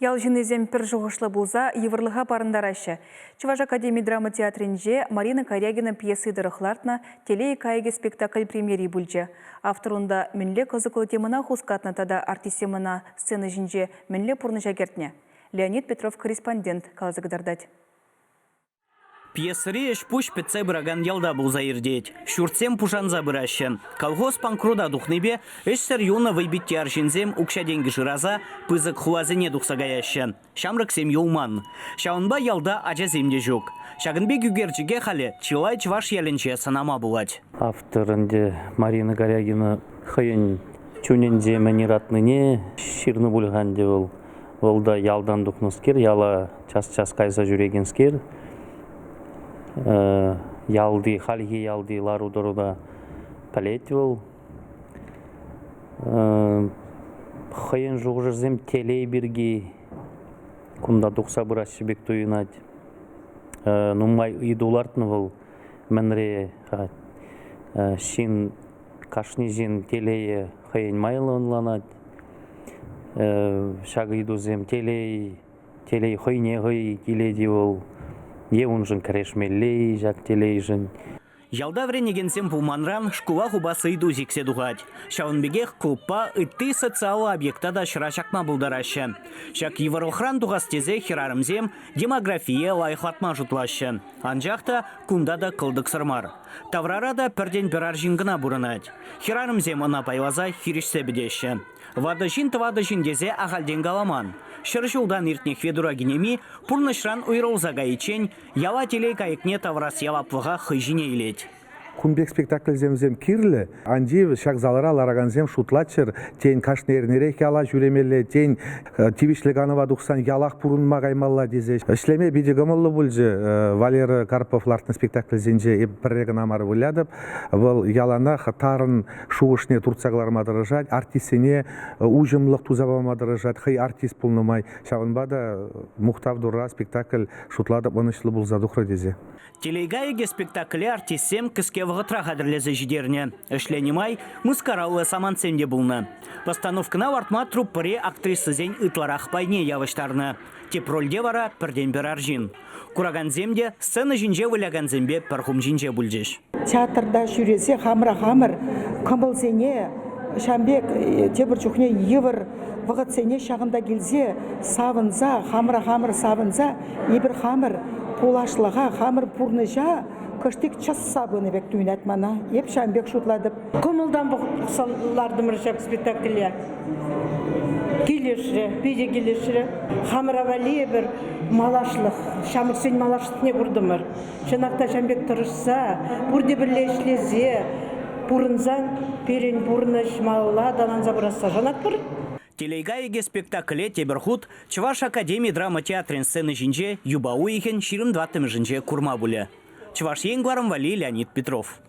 Ял ҫыннисем пӗр шухӑшлӑ пулса йывӑрлӑха парӑнтараҫҫӗ. Чӑваш академи драма театрӗнче Марина Карягина пьеси тӑрӑх лартнӑ «Телей кайӑкӗ» спектакль премьери пулчӗ. Автор унта мӗнле кӑсӑклӑ темӑна хускатнӑ тата артистсем ӑна сцена ҫинче мӗнле пурнӑҫа кӗртнӗ? Леонид Петров корреспондент каласа кӑтартать. Пьесӑри ӗҫ-пуҫ пӗтсе пыракан ялта пулса иртет. Ҫуртсем пушанса пыраҫҫӗ. Колхоз панкрута тухнипе ӗҫсӗр юлнӑ вӑйпитти арҫынсем укҫа-тенкӗ шыраса пысӑк хуласене тухса каяҫҫӗ. Ҫамрӑксем юлман. Ҫавӑнпа ялта ачасем те ҫук. Ҫакӑн пек ӳкерчӗке халӗ чылай чӑваш ялӗнче сӑнама пулать. Автор ӗнтӗ Марина Корягина хӑйӗн чунӗнче мӗн ыратнине ҫырнӑ пуль-ха ӗнтӗ вӑл. Вӑл та ялтан тухнӑскер, яла час-час кайса ҫӳрекенскер, ялти, хальхи ялти лару-тӑру та пӗлет вӑл. Хӑйӗн шухӑшӗсем телей пирки кунта тухса пыраҫҫӗ пек туйӑнать. Нумай ыйту лартнӑ вӑл мӗнре ҫын Кашни ҫын телее хӑйӗн майлӑ ӑнланать. Ҫак ыйтусем телей, телей хӑйне хӑй килет-и вӑл е уншӑн кӗрешмелле-и ҫак телейшӗн. Ялта вӗренекенсем пулманран шкула хупас ыйту сиксе тухать. Ҫавӑн пекех клубпа ытти социаллӑ объекта та ҫӑра ҫакма пултараҫҫӗ. Ҫак йывӑрлӑхран тухас тесе хӗрарӑмсем демографие лайӑхлатма шутлаҫҫӗ. Анчах та кунта та кӑлтӑксӑр мар. Таврара та пӗртен-пӗр арҫын кӑна пурӑнать. Хӗрарӑмсем ӑна пайласа хирӗҫсе пӗтеҫҫӗ. Ватӑ ҫын тӑватӑ ҫын тесе ахальтен каламан. Ҫӗр ҫултан иртнӗ Хветура кинеми пурнӑҫран уйрӑлса кайиччен яла телей кайӑкне тавӑрас яваплӑха хӑй ҫине илет. Кун пек спектакльсемсем кирлӗ. Ан тив, ҫак залра ларакансем шутлаччӑр, тен, кашни эрнерех яла ҫӳремелле, тен, тивӗҫлӗ канӑва тухсан ялах пурӑнма каймалла тесе. Ӗҫлеме питӗ кӑмӑллӑ пулчӗ. Валера Карпов лартнӑ спектакльсенче эп пӗрре кӑна мар вылятӑп. Вӑл яланах тарӑн шухӑшне туртса кӑларма тӑрӑшать, артистсене уҫӑмлӑх туса пама тӑрӑшать, хӑй артист пулнӑ май. Ҫавӑнпа та мухтав Турра спектакль шутлатӑп ӑнӑҫлӑ пулса тухрӗ тесе. Телейкайӑкӗ спектакле артистсем кӗске вӑхӑтра хатӗрлесе ҫитернӗ. Ӗҫленӗ май мыскараллӑ самантсем те пулнӑ. Постановкӑна лартма труппӑри актрисӑсен ытларах пайне явӑҫтарнӑ. Тӗп рольте вара пӗртен-пӗр арҫын. Куракансем те сцена ҫинче вылякансемпе пӗр хум ҫинче пулчӗҫ. Театрта ҫӳресе хамӑра хамӑр кӑмӑлсене ҫавӑн пек тепӗр чухне йывӑр вӑхӑтсене ҫакӑнта килсе савӑнса, хамӑра хамӑр савӑнса эпир хамӑр пуласлӑха, хамӑр пурнӑҫа кӑштик чӑсса пынӑ пек туйӑнать мана. Эп ҫавӑн пек шутлатӑп. Кӑмӑлтан пӑхса лартӑмӑр ҫак спектакле. Килӗшрӗ, питӗ килӗшрӗ. Хамӑра валли эпир малашлӑх, ҫамрӑксен малашлӑхне куртӑмӑр. Чӑнах та ҫавӑн пек тӑрӑшса, пурте пӗрле ӗҫлесе пурӑнсан пирӗн пурнӑҫ малалла аталанса пырасса шанатпӑр. Телейкайӑкӗ спектакле тепӗр хут Чӑваш академи драма театрӗн сцени ҫинче юпа уйӑхӗн 24-мӗшӗнче курма пулӗ. Чӑваш Ен кӑларӑм валли Леонид Петров.